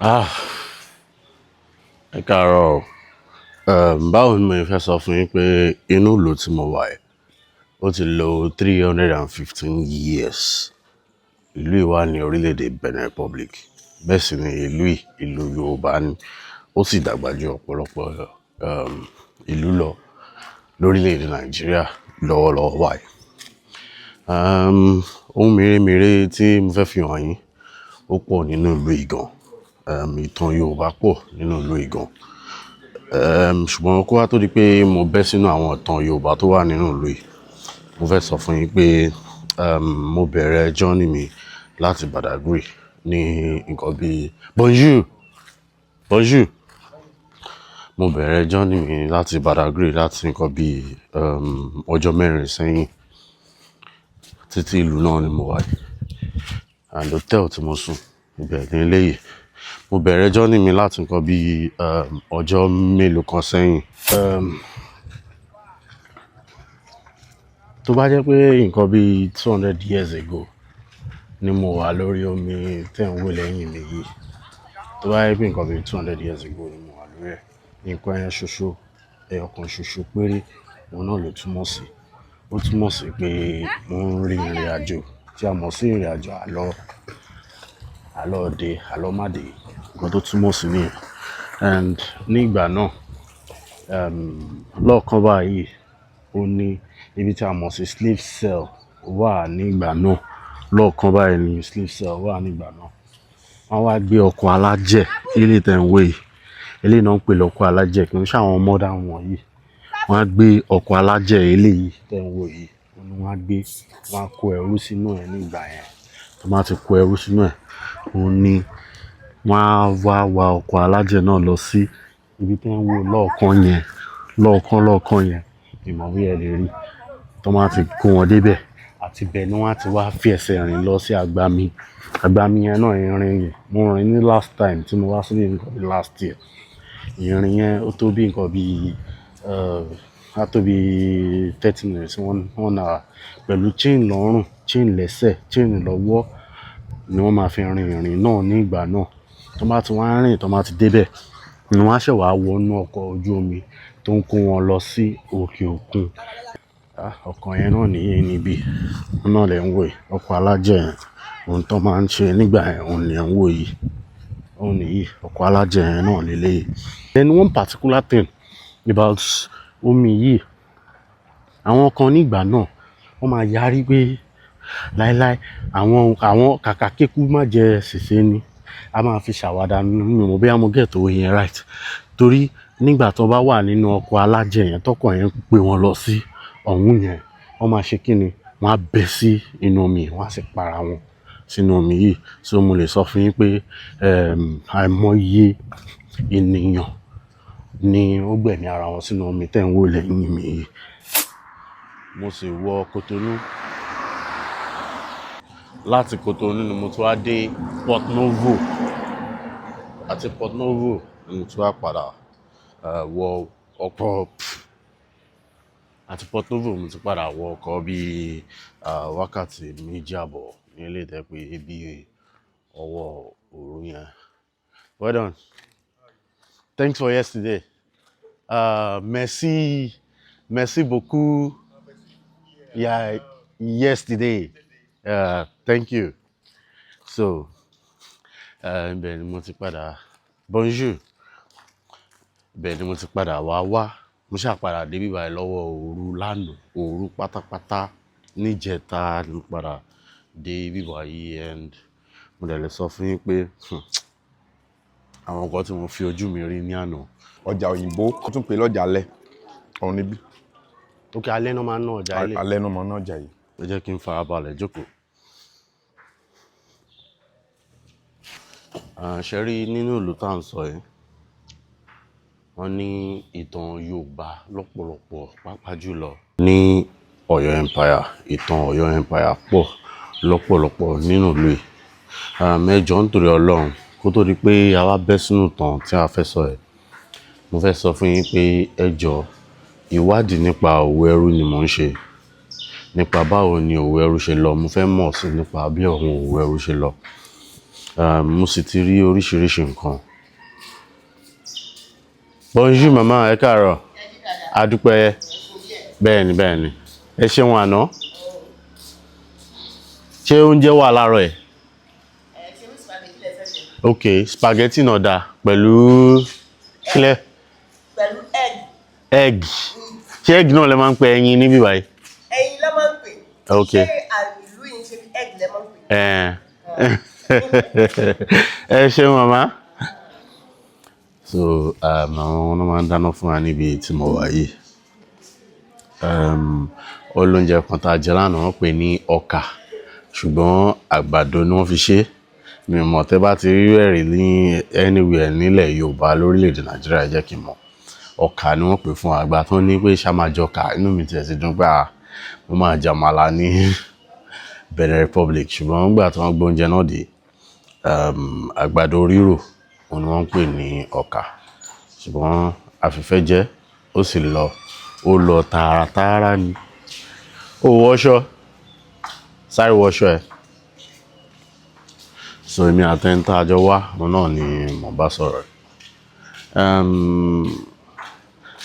Ah, ẹ káàárọ̀ o. Báwo ni mo fẹ́ sọ fún yín pé inú ìlú tí mo wà yìí, ó ti lò 315 years. Ìlú yìí wà ní orílẹ̀-èdè Benin Republic. Bẹ́ẹ̀ sì ni ìlú yìí, ìlú Yorùbá ni. Ó sì dàgbà ju ọ̀pọ̀lọpọ̀ ìlú lọ lórílẹ̀-èdè Nàìjíríà lọ́wọ́lọ́wọ́ báyìí. Ohun mèremère tí mo fẹ́ fi hàn yín, ó pọ̀ nínú ìlú yìí gan. Ìtàn Yorùbá pọ̀ nínú ìlú yìí gan. Ṣùgbọ́n kó wá tó di pé mo bẹ́ sínú àwọn ìtàn Yorùbá tó wà nínú ìlú yìí, mo fẹ́ sọ fún yín pé mo bẹ̀rẹ̀ journey mi láti Badagry ní nǹkan bí. Bonjour, bonjour. Mo bẹ̀rẹ̀ journey mi láti Badagry láti nǹkan bí ọjọ́ 4 sẹ́yìn. Títí ìlú náà ni mo wà yìí. And hotel tí mo sùn, ibẹ̀ ní eléyìí. Mo bẹ̀rẹ̀ journey mi láti nǹkan bí ọjọ́ mélòó kan sẹ́yìn. Tó bá jẹ́ pé nǹkan bí 200 years ago ni mo wà lórí omi tí ẹ̀ ń wò lẹ́yìn mi yìí. Tó bá jẹ́ pé nǹkan bí 200 years ago ni mo wà lórí ẹ̀, nǹkan ẹyọ ṣoṣo, ẹyọ kan ṣoṣo péré, òun náà ló túmọ̀ sí. Ó túmọ̀ sí pé mò ń rin ìrìnàjò tí a mọ̀ sí ìrìnàjò àlọ́, àlọ́ òde, àlọ́ má dé. Nǹkan tó túmọ̀ sí nìyẹn. And ní ìgbà náà, lọ́ọ̀kan báyìí, ó ní ibi tí a mọ̀ sí slave cell wà ní ìgbà náà. Lọ́ọ̀kan báyìí ni slave cell wà ní ìgbà náà. Wọ́n wá gbé ọkọ̀ alájẹ̀, eléyìí tí ẹ̀ ń wò yìí. Eléyìí náà ń pè lọ́kọ̀ alájẹ̀, kì í ṣe àwọn modern wọ̀nyí. Wọ́n á gbé ọkọ̀ alájẹ̀ eléyìí tí ẹ̀ ń wò yìí, òun ni wọ́n á gbé, wọ́n á kó ẹrú sínú ẹ̀ ní ìgbà yẹn. Tí wọ́n bá ti kó ẹrú sínú ẹ̀, òun ni wọ́n á wá wa ọkọ̀ alájẹ̀ náà lọ sí ibi tí ẹ̀ ń wò lọ́ọ̀kan yẹn, lọ́ọ̀kan lọ́ọ̀kan yẹn. Mi ò mọ̀ bóyá ẹ lè rí. Tí wọ́n bá ti kó wọn dé ibẹ̀, àti ibẹ̀ ni wọ́n á ti wá fi ẹsẹ̀ rìn lọ sí agbami. Agbami yẹn náà ìrìn yẹn, mo rìn ní last time tí mo wá síbí nǹkan bí last year. Ìrìn yẹn ó tó bí nǹkan bí, á tó bí 30 minutes, one hour pẹ̀lú chain lọ́rùn, chain lẹ́sẹ̀, chain lọ́wọ́ ni wọ́n máa fi rin ìrìn náà ní ìgbà náà. Tí wọ́n bá ti wá rìn, tí wọ́n bá ti dé ibẹ̀, ni wọ́n á ṣẹ̀ wá wọ inú ọkọ̀ ojú omi tó ń kó wọn lọ sí òkè òkun. Ah, ọkọ̀ yẹn náà nìyí níbí. Òun náà lẹ̀ ń wò yìí. Ọkọ̀ alájẹ̀ yẹn, ohun tó máa ń ṣe nígbà yẹn, òun ni ẹ̀ ń wò yìí. Òun nìyí, ọkọ̀ alájẹ̀ yẹn náà léleyìí. Then one particular thing about omi yìí, àwọn kan ní ìgbà náà, wọ́n máa yarí pé láíláí àwọn kàkà kékú má jẹ sèsé ni. A máa fi ṣàwàdà, mi ò mọ̀ bóyá mo get òwe yẹn right. Torí nígbà tó bá wà nínú ọkọ̀ alájẹ̀ yẹn, tọkọ̀ yẹn gbé wọn lọ sí ọ̀hún yẹn, wọ́n máa ṣe kí ni? Wọ́n á bẹ́ sí inú omi, wọ́n á sì para wọn sínú omi yìí. So mo lè sọ fún yín pé, àìmọye ènìyàn ni ó gbẹ̀mí ara wọn sínú omi tí ẹ̀ ń wò lẹ́yìn mi yìí. Mo sì wọ Cotonou. Láti Cotonou ni mo ti wá dé Port Novo. Àti Port Novo ni mo ti wá padà, wọ ọkọ̀. Àti Port Novo mo ti padà wọ ọkọ̀ bí, wákàtí 2 àbọ̀ ní eléyìí tó jẹ́ pé bí ọwọ́ òru yẹn. Well done. Thanks for yesterday. Merci, merci beaucoup. Yeah, yesterday. Thank you. So, ibẹ̀ ni mo ti padà. Bonjour. Ibẹ̀ ni mo ti padà wá wá. Mo ṣà padà dé ibí báyìí lọ́wọ́ òru lánàá, òru pátápátá níjẹta ni mo padà dé ibí báyìí and mo dẹ̀ lè sọ fún yín pé, àwọn nǹkan tí mo fi ojú mi rí ní àná. Ọjà òyìnbó, wọ́n tún pè lọ́jà alẹ́, òun níbí. Okay, alẹ́ náà máa ń ná ọjà ilé. Alẹ́ náà máa ń ná ọjà yìí. Ẹ jẹ́ kí n farabalẹ̀ jókòó. Ṣé rí nínú ìlú tá ń sọ yìí, wọ́n ní ìtàn Yorùbá lọ́pọ̀lọpọ̀, pàápàá jùlọ ní Ọ̀yọ́ Empire. Ìtàn Ọ̀yọ́ Empire pọ̀ lọ́pọ̀lọpọ̀ nínú ìlú yìí. Ẹ jọ̀ọ́ nítorí Ọlọ́run, kó tó di pé a wá bẹ́ sínú ìtàn tí a fẹ́ sọ yìí, mo fẹ́ sọ fún yín pé ẹ jọ̀ọ́, ìwádìí nípa òwò ẹrú ni mò ń ṣe. Nípa báwo ni òwò ẹrú ṣe lọ, mo fẹ́ mọ̀ sí nípa bí àwọn òwò ẹrú ṣe lọ. Mo sì ti rí oríṣiríṣi nǹkan. Bonjour mama, ẹ káàárọ̀. A dúpẹ́. Bẹ́ẹ̀ni, bẹ́ẹ̀ni. Ẹ ṣeun àná. Ṣé oúnjẹ wà láàárọ̀ ẹ̀? Ok, spaghetti náà dáa pẹ̀lú kílẹ̀. Pẹ̀lú egg. Egg. Ṣé egg náà lẹ máa ń pe ẹyin níbí báyìí? Ẹyin ló máa ń pè. Ok. Ṣé ìlú yìí ṣe egg lẹ máa ń pè? Ẹ ṣeun màmá. So àwọn ọ̀nà máa ń dáná fún wa níbi tí mo wà yìí. Olóúnjẹ kan tá a jẹ lánàá, wọ́n pè ní ọkà, ṣùgbọ́n àgbàdo ni wọ́n fi ṣe é. Mi ò mọ̀, tẹ́ bá ti rí ẹ̀rí ní anywhere nílẹ̀ Yorùbá, lórílẹ̀‐èdè Nàìjíríà, ẹ jẹ́ kí n mọ̀. Ọkà ni wọ́n pè fún àgbà tó ní pé ṣá máa jọkà. Inú mi tiẹ̀ ti dùn pé à mo máa jàmàlà ní Benin Republic, ṣùgbọ́n nígbà tí wọ́n gbé oúnjẹ náà dé, àgbàdo rírò òun ni wọ́n ń pè ní ọkà, ṣùgbọ́n àfìfẹ́ jẹ́ ó sì lọ, ó lọ tààràtààrà ni. Ó wọṣọ, sáré wọṣọ ẹ. So èmi àtẹni tá a jọ wá, òun náà ni mo bá sọ̀rọ̀.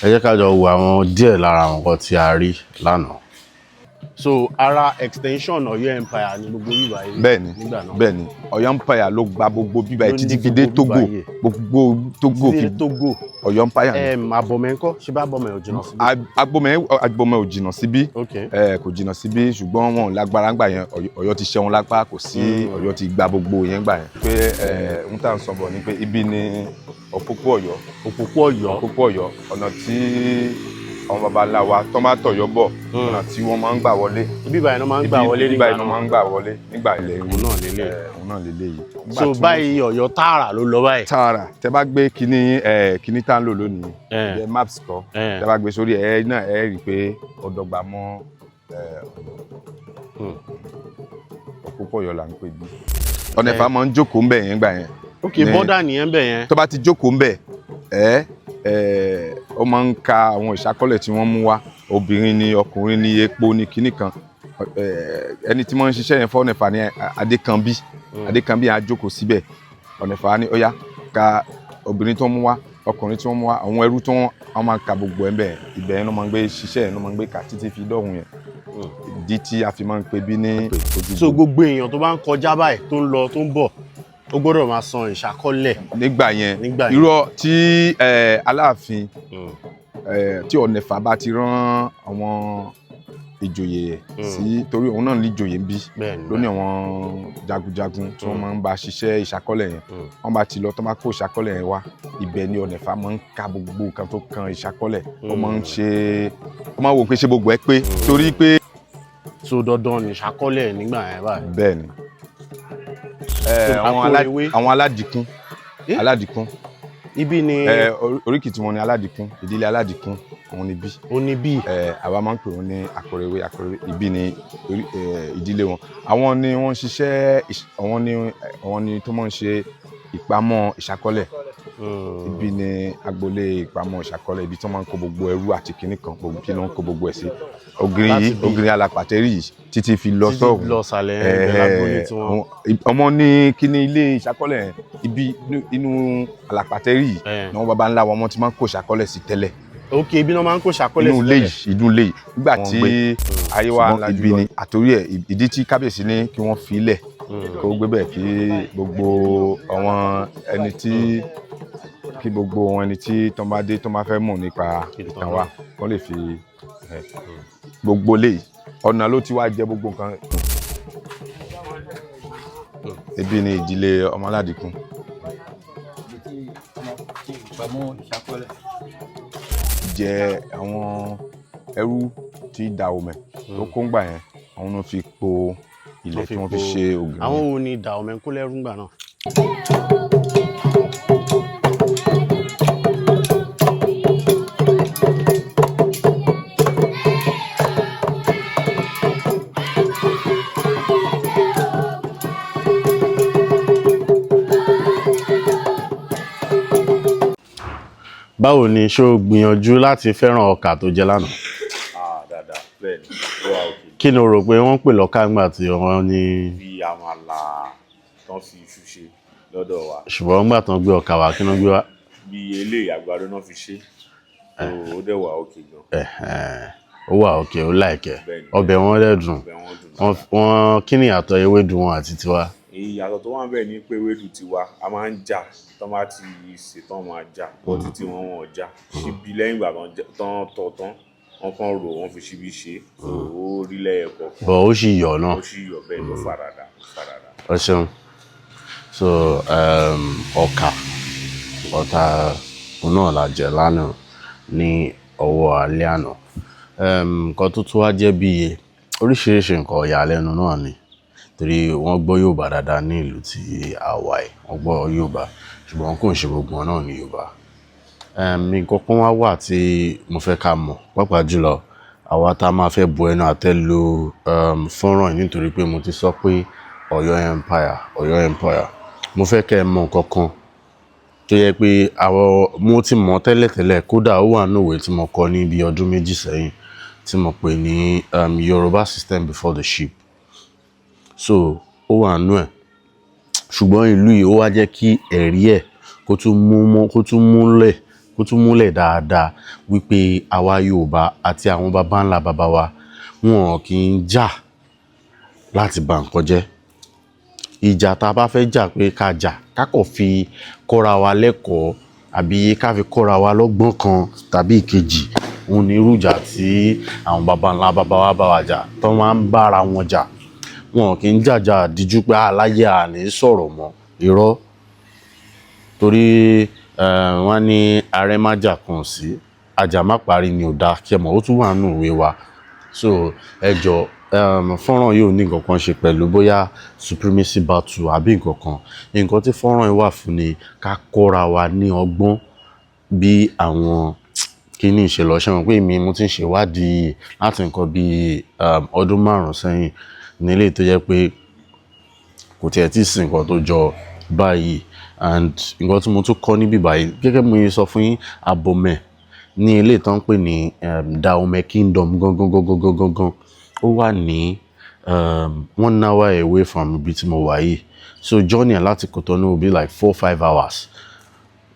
Ẹ jẹ́ ká jọ wo àwọn díẹ̀ lára àwọn nǹkan tí a rí lánàá. So ara extension Ọ̀yọ́ Empire ni gbogbo bíbá yìí Bẹ́ẹ̀ni. nígbà náà. Bẹ́ẹ̀ni, Ọ̀yọ́ Empire ló gba gbogbo bíbá Ló yìí títí ní fi dé gbogbo Togo. bíbá yìí. Gbogbo Togo títí fi dé Togo. Ọ̀yọ́ Empire ni. Abọ̀mẹ̀ ńkọ́? Ṣé bá Abọ̀mẹ̀ ò jìnnà síbí? Agbomẹ ò jìnnà síbí. Ok. Kò jìnnà síbí, ṣùgbọ́n wọn ò lágbára ńgbà yẹn. Ọ̀yọ́ ti ṣẹ́wọn lápá, kò sí. Ọ̀yọ́ ti gba gbogbo yẹn gbà yẹn. Pé ń tà ń sọ bọ̀ ni pé ibi ni òpópó Ọ̀yọ́. Òpópó Ọ̀yọ́. Òpópó Ọ̀yọ́, ọ̀nà tí àwọn baba ńlá wa tó máa tọ̀yọ́ bọ̀, ọ̀nà tí wọ́n máa ń gbà wọlé. Ibi báyìí náà máa ń gbà wọlé ibi nígbà báyìí náà náà. máa ń gbà wọlé nígbà ilẹ̀. Òun náà lélẹ̀. Òun náà lélẹ̀ yìí. Nígbà So tí wọ́n- báyìí Ọ̀yọ́ tààrà ló lọ báyìí. Tààrà. Tẹ bá gbé kíní kíní tá ń lò lónìí, ìyẹn maps kọ, tẹ bá gbé sórí ẹ náà, ẹ rí i pé ó dọ́gba mọ́ Òpópó Ọ̀yọ́ là ń pè bí. Ọ̀nẹ̀fà máa ń jókòó ń bẹ̀ yẹn gbà yẹn. Ok, border nìyẹn bẹ̀ yẹn. Tó bá ti jókòó ń bẹ̀ ẹ ẹ ó máa ń ka àwọn ìṣàkọọ́lẹ̀ tí wọ́n mú wá, obìnrin ni, ọkùnrin ni, epo ni, kíní kan. Ẹni tí wọ́n ń ṣiṣẹ́ yẹn fọ́nẹ̀fà ní Adékanbí. Adékanbí yẹn á jókòó síbẹ̀. Ọ̀nẹ̀fà ní ó yá, ka obìnrin tó mú wá, ọkùnrin tí wọ́n mú wá, àwọn ẹrú tó wọ́n máa ka gbogbo ẹ̀ ń bẹ̀. Ibẹ̀ yẹn ló máa ń gbé ṣiṣẹ́ yẹn, ló máa ń gbé kà títí fi dọ́hùn yẹn. Ìdí tí a fi máa ń pe bí ní ojúbọ. So gbogbo èèyàn tó bá ń kọjá báyìí, tó ń lọ, tó ń bọ̀, ó gbọ́dọ̀ máa san ìṣàkọọ́lẹ̀. Nígbà yẹn. Nígbà yẹn. Irọ́ tí Aláàfin tí Ọ̀nẹ̀fà bá ti rán àwọn ìjòyè sí, torí òun náà ní ìjòyè ń bí, ló ní àwọn jagunjagun tí wọ́n máa ń bá ṣiṣẹ́ ìṣàkọọ́lẹ̀ yẹn. Wọ́n bá ti lọ, tó máa kó ìṣàkọọ́lẹ̀ yẹn wá, ibẹ̀ ni Ọ̀nẹ̀fà máa ń ka gbogbo nǹkan tó kan ìṣàkọọ́lẹ̀. Ó máa ń ṣe, ó máa ń wò pé ṣé gbogbo ẹ pé, torí pé So dandan ní ìṣàkọọ́lẹ̀ nígbà yẹn báyìí. Bẹ́ẹ̀ ni. So, Akórewé. Àwọn Aládìkún. Eh? Aládìkún. Ibi ni Oríkì tí wọ́n ní Aládìkún, ìdílé Aládìkún, òun ni bí. Ó ní bí. Àwa máa ń pè wọ́n ní Akórewé. Akórewé, ibi ni ìdílé wọn. Àwọn ni wọ́n ń ṣiṣẹ́ àwọn ni tó máa ń ṣe ìpamọ́ ìṣàkọọ́lẹ̀. Ibi ni agboolé ìpamọ́ ìṣàkọọ́lẹ̀, ibi tí wọ́n máa ń kó gbogbo ẹrú àti kinní kan, gbogbo kí ló ń kó gbogbo ẹ̀ sí. Ògiri Láti yìí, bí. ògiri alàpàtẹ́rì yìí títí fi lọ Títí sọ́hùn. lọ sàlẹ̀ ibẹ̀ lágboolé tiwọn. Ọmọ ní kíní ilé ìṣàkọọ́lẹ̀ yẹn, ibi inú alàpàtẹ́rì yìí ni wọ́n baba ńlá wọn, wọ́n ti máa ń kó ìṣàkọọ́lẹ̀ sí tẹ́lẹ̀. Ok, ibi náà máa ń kó ìṣàkọọ́lẹ̀ Inú sí ilé tẹ́lẹ̀. yìí, inú ilé yìí, nígbà Wọ́n tí gbé. ayé wa Ṣùgbọ́n ibi ni àtòrí ẹ̀, ìdí tí kábíyèsí ní kí wọ́n fi ilẹ̀ kó gbé bẹ́ẹ̀, kí gbogbo àwọn ẹni tí tó bá dé, tó bá fẹ́ mọ̀ nípa ìtàn wa, kó lè fi gbogbo lè ọ̀nà ló ti wá jẹ gbogbo nǹkan. Ibi ni ìdílé ọmọ Aládìkún. Ibi tí ìpamọ́ ìṣàkọọ́lẹ̀. Jẹ àwọn ẹrú tí Dahomey tó kó ń gbà yẹn, àwọn ló fi po ilẹ̀ tí wọ́n fi ṣe ògiri. Àwọn wo ni Dahomey kó lẹ́rú ńgbà náà? Báwo ni, ṣé o gbìyànjú láti fẹ́ràn ọkà tó jẹ lánàá? Ah, dáadáa, bẹ́ẹ̀ ni, ó wà òkè. Kí ni o rò pé wọ́n ń pè lọ́kà ńgbà tí wọ́n ní? Bí àmàlà tó tán fi iṣu ṣe lọ́dọ̀ wa. Ṣùgbọ́n nígbà tán gbé ọkà wá, kí ló gbé wá? Bí eléyìí, àgbàdo náà fi ṣe, so ó dẹ̀ wà òkè gan. Ẹ̀hẹ̀n, ó wà òkè, ó láìkẹ́. Bẹ́ẹ̀ni. Ọbẹ̀ wọn dẹ̀ dùn. Ọbẹ̀ wọn dùn. Wọ́n kí ni ìyàtọ̀ ewédú wọn àti tiwa? Ìyàtọ̀ tó wà ń bẹ̀ ni pé ewédú tiwa, a máa ń já, tán bá ti sè tán, máa já bọ́ títí wọn, wọn ò já síbi. Lẹ́yìn ìgbà tán tọ̀ tán, wọ́n kàn rò, wọ́n fi síbi ṣe, so ó rí lẹ́yẹ kọ̀ọ̀kan. Bọ̀ ó sì yọ̀ náà. Ó sì yọ̀ bẹ́ẹ̀ ló farada, ó farada. Ẹ ṣeun. So ọkà ọ̀tà òun náà la jẹ lánàá ní ọwọ́ alẹ́ àná. Nǹkan tó tún wá jẹ́ bí oríṣiríṣi nǹkan ìyàlẹ́nu náà ni, torí wọ́n gbọ́ Yorùbá dáadáa ní ìlú tí a wà yìí. Wọ́n gbọ́ Yorùbá, ṣùgbọ́n kò ń ṣe gbogbo wọn náà ní Yorùbá. Nǹkan kan wá wà tí mo fẹ́ ká mọ̀, pàápàá jùlọ àwa tá a máa fẹ́ bu ẹnu àtẹ́ lu fọ́nrán yìí, nítorí pé mo ti sọ pé Ọ̀yọ́ Empire, Ọ̀yọ́ Empire. Mo fẹ́ kẹ́ ẹ mọ̀ nǹkan kan tó yẹ pé àwọn mo ti mọ̀ tẹ́lẹ̀tẹ́lẹ̀. Kódà ó wà nínú ìwé tí mo kọ ní bí ọdún 2 sẹ́yìn tí mo pè ní Yorùbá System Before the Ship. So ó wà nínú ẹ̀, ṣùgbọ́n ìlú yìí, ó wá jẹ́ kí ẹ̀rí ẹ̀ kó tún mú mọ́, kó tún múlẹ̀, kó tún múlẹ̀ dáadáa wípé àwa Yorùbá àti àwọn baba ńlá baba wa, wọn kì í jà láti bà nǹkan jẹ́. Ìjà tá a bá fẹ́ jà pé ká jà, ká kàn fi kọ́ra wa lẹ́kọ̀ọ́ àbí ká fi kọ́ra wa lọ́gbọ́n kan tàbí ìkejì, òun ni irú ìjà tí àwọn baba ńlá baba wa bá wa jà, tó máa ń bára wọn jà. Wọn kì í jàjà díjú pé aláyé àní sọ̀rọ̀ mọ́. Irọ́. Torí wọ́n ní arẹ́májà kan sí ajá má parí ni ò dáa kí ẹ mọ̀, ó tún wà nínú ìwé wa. So ẹ jọ, fọ́nrán yìí ò ní nǹkan kan ṣe pẹ̀lú bóyá supremacy battle àbí nǹkan kan. Nǹkan tí fọ́nrán yìí wà fún ni ká kọ́ra wa ní ọgbọ́n bí àwọn kíní ṣe lọ. Ṣe mọ̀ pé èmi mo ti ń ṣe ìwádìí láti nǹkan bí ọdún 5 sẹ́yìn nílé, tó jẹ́ pé kò tiẹ̀ tí ì sí nǹkan tó jọ báyìí. And nǹkan tí mo tún kọ́ níbí báyìí, gẹ́gẹ́ bí mo ṣe sọ fún yín, Abomey ní ilé tó ń pè ní Dahomey Kingdom gangan gangan gangan gangan, ó wà ní one hour away from ibi tí mo wà yìí. So journey láti Cotonou will be like 4-5 hours.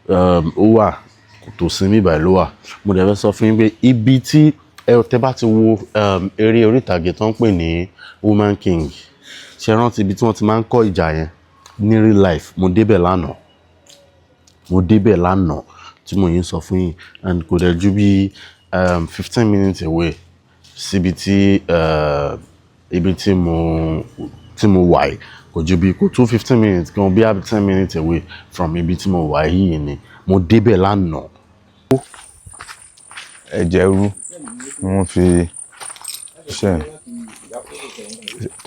Ó wà kò sí níbí báyìí ló wà. Mo dẹ̀ fẹ́ sọ fún yín pé ibi tí ẹ tẹ́ bá ti wo eré orí ìtàgé tó ń pè ní Woman King, ṣe rántí ibi tí wọ́n ti máa ń kọ́ ìjà yẹn ní real life? Mo débẹ̀ lánàá, mo débẹ̀ lánàá tí mo yín sọ fún yín, and kò dẹ̀ ju bí 15 minutes away síbi tí ibi tí mo wà yìí. Kò ju bí, kò tó 15 minutes gan, bí i 10 minutes away from ibi tí mo wà yìí ni mo débẹ̀ lánàá. Ẹ̀jẹ̀ rú ni wọ́n fi ṣe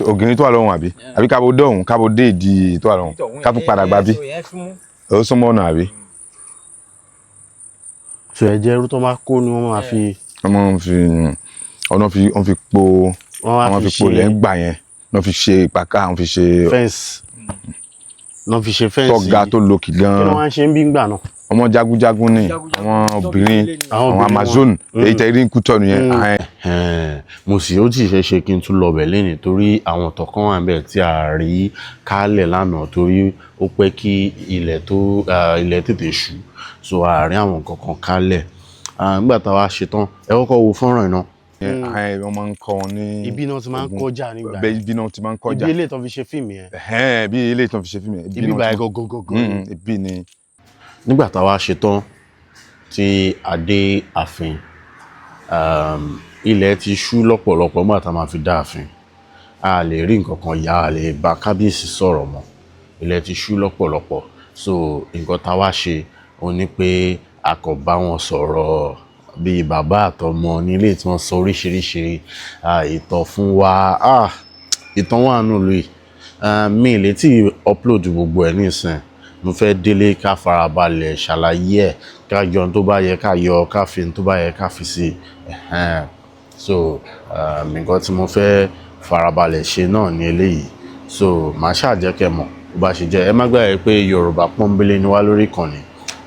ògiri tó wà lọ́hùn, àbí kábò dọ̀hùn, kábò dé ìdí tó wà lọ́hùn, ká tún padà gba bí ó súnmọ́ ọ̀nà, àbí. So ẹ̀jẹ̀ irú tó máa kó ni wọ́n máa fi Wọ́n máa ń fi ọ̀nà fi wọ́n fi po wọ́n wá wọ́n fi fi po ṣe lẹ́ ń gbà yẹn, wọ́n fi ṣe ìpàkà, wọ́n fi ṣe fence, wọ́n fi ṣe fence. Tó ga, tó lókì Kí ló gan. wá ń ṣe ń bí ngbà náà? Ọmọ jagunjagun ni àwọn obìnrin, Àwọn àwọn obìnrin wọn. Amazon èyí tẹ rí ń Kútọ́nù yẹn. Ẹ̀hẹ́n, mo sì ó sì ṣeé ṣe kí n tún lọ bẹ̀ lénìí, torí àwọn ọ̀tọ̀ kan wà níbẹ̀ tí a rí kálẹ̀ lánàá, torí ó pẹ́ kí ilẹ̀ tó ilẹ̀ tètè ṣú, so a rí àwọn nǹkan kan kálẹ̀. Ah, nígbà tá a wá ṣe tán, ẹ kọ́kọ́ wo fọ́nrán iná. Wọ́n máa ń kọ́ wọn ní Ibi náà ti máa ń ogun. kọjá nígbà Bẹ́ẹ̀, yẹn. ibi náà ti máa ń kọjá. Ibi eléyìí tó fi ṣe fíìmù yẹn. Ẹ̀hẹ́n, bí eléyìí tó fi ṣe fíìmù yẹn. Ibi Náà báyìí ti gangan gangan. Ibi ni. Nígbà tá a wá ṣe tán tí a dé ààfin, ilẹ̀ ti ṣú lọ́pọ̀lọpọ̀. Nígbà tá a máa fi dá ààfin, a lè rí nǹkan kan yá, a lè bá kábíyèsí sọ̀rọ̀ mọ́. Ilẹ̀ ti ṣú lọ́pọ̀lọpọ̀. So nǹkan tá a wá ṣe òun ni pé a kò bá wọn sọ̀rọ̀ bíi bàbá àtọmọ nílé, tí wọ́n sọ oríṣiríṣi ìtàn fún wa. Ah, ìtàn wà nù lùi. Mi lè tí upload gbogbo ẹ̀ nísìn. Mo fẹ́ délé, ká farabalẹ̀ ṣàlàyé ẹ̀, ká yọ ohun tó bá yẹ ká yọ, ká fi ohun tó bá yẹ ká fi sí. Ẹ̀hẹ́n. So nǹkan tí mo fẹ́ farabalẹ̀ ṣe náà ní eléyìí. So màá ṣáà jẹ́ kẹ́ mọ̀ bó bá ṣe jẹ́. Ẹ má gbàgbé pé Yorùbá pọ́nbélé ni wá lórí ìkànnì.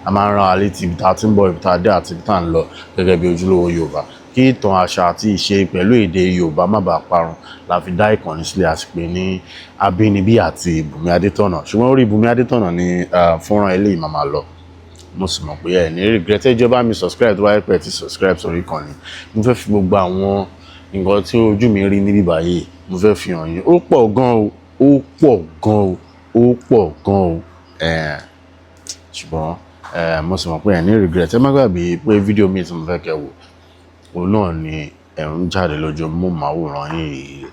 A máa ń rán wa létí ibi tá a ti ń bọ̀, ibi tá a dé àti ibi tá a ń lọ gẹ́gẹ́ bí ojúlówó Yorùbá. Kí ìtàn, àṣà àti ìṣe pẹ̀lú èdè Yorùbá má bàa parun la fi dá ìkànnì sílẹ̀, àti pé ní Abínibí àti Bùnmi Adétọ̀nà. Ṣùgbọ́n orí Bùnmi Adétọ̀nà ni fọ́nrán eléyìí máa máa lọ. Mo sì mọ̀ pé ẹ ní regret. Ẹ jọ̀ọ́, bá mi subscribe tó bá yẹ pé ẹ ti subscribe sórí ìkànnì. Mo fẹ́ fi gbogbo àwọn nǹkan tí ojú mi rí níbí báyìí, mo fẹ́ fi hàn yín. Ó pọ̀ gan o, ó pọ̀ gan o, ó pọ̀ gan o. Ṣùgbọ́n mo sì mọ̀ pé ẹ ní regret. Ẹ má gbàgbé pé fídíò mi tí mo fẹ́ kẹ́ wò, òun náà ni ẹ̀ ń jáde lójú móhùnmáwòrán yìí.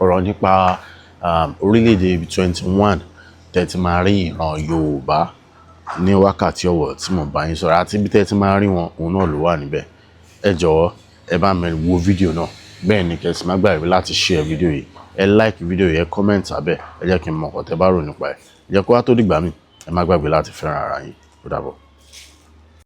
Ọ̀rọ̀ nípa orílẹ̀-èdè 21 tẹ́ ti máa rí ìran Yorùbá ní wákàtí ọ̀wọ̀ tí mo bá yín sọ̀rọ̀, àti bí tẹ́ ti máa rí wọn, òun náà ló wà níbẹ̀. Ẹ jọ̀wọ́, ẹ bá mi wo fídíò náà. Bẹ́ẹ̀ ni, kẹ́ sì má gbàgbé láti share fídíò yìí, ẹ like fídíò yìí, ẹ comment abẹ́, ẹ jẹ́ kí n mọ̀ nǹkan tẹ́ bá rò nípa ẹ̀. Ẹ jẹ́ kó wá tó dìgbà míì, ẹ má gbàgbé láti fẹ́ràn ara yín. Ó dàbọ̀.